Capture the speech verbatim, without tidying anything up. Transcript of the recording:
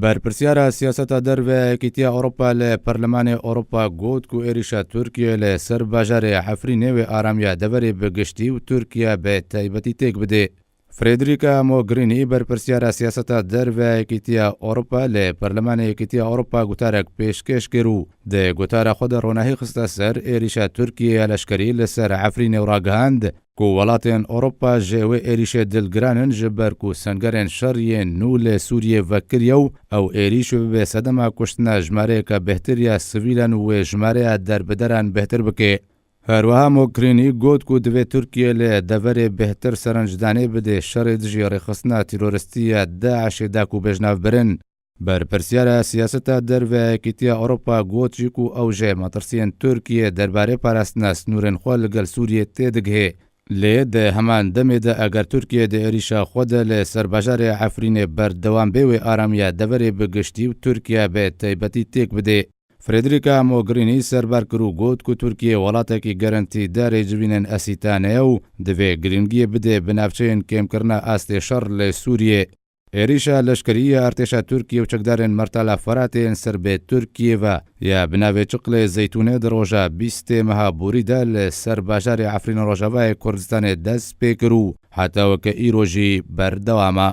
Berpirsyara siyaseta derve Yekîtiya Ewropa li Perlemanê Ewropa got ku êrîşa Tirkiyê li ser bajarê Efrînê wê aramiya deverê bi giştî û Tirkiye bi taybetî têk bidê. Frederica Mogherini, berpirsyara siyaseta derve Yekîtiya Ewropa li Perlemanê Yekîtiya Ewropa, gutarek pêşkêş kir û di gotara xwe de ronahî xiste ser êrîşa Tirkiyê ya leşkerî li ser Efrînê û ragihand ku welatên Ewropa ji wê êrîşê dilgiran in, ji ber ku sengerên şer yên nû li Sûriyê vekiriye û ew êrîş bibe sedema kuştina jimareyeke bêhtir ya sivîlan û wê jimareya derbideran bêhtir bike. Her wiha Mogherini got ku divê Tirkiye li deverê bêhtir serencdanê bidê şerê dijî rêxistina teroristî ya DAIŞê da ku bêjnavbirin. Berpirsyara siyaseta derve Yekîtiya Ewropa got jî ku ew ji metirsiyên Tirkiye derbarê parastina sînorên xwe li gel Sûriyê têdigihê. Lê di heman demê de eger Tirkiye di êrîşa xwe de li ser bajarê Efrînê berdewam bê, wê aramiya deverê bi giştî û Tirkiye bi taybetî têk bidê. Frederica Mogherini serbar kir û got ku Tirkiye welatekî gerentîdarê civînên esîtane ye û divê girîngiyê bide bi navçeyên kêmkirina astê şer li Sûriyê. Êrîşa leşkerî ya artêşa Tirkiye û çekdarên Mertala Feratê yên ser bê Tirkiye ve ya bi navê Çiqlê Zeytûnê di roja bîstê meha borî de li ser bajarê Efrînê Rojavayê Kurdistanê dest pê kir û heta weke îro jî berdewam e.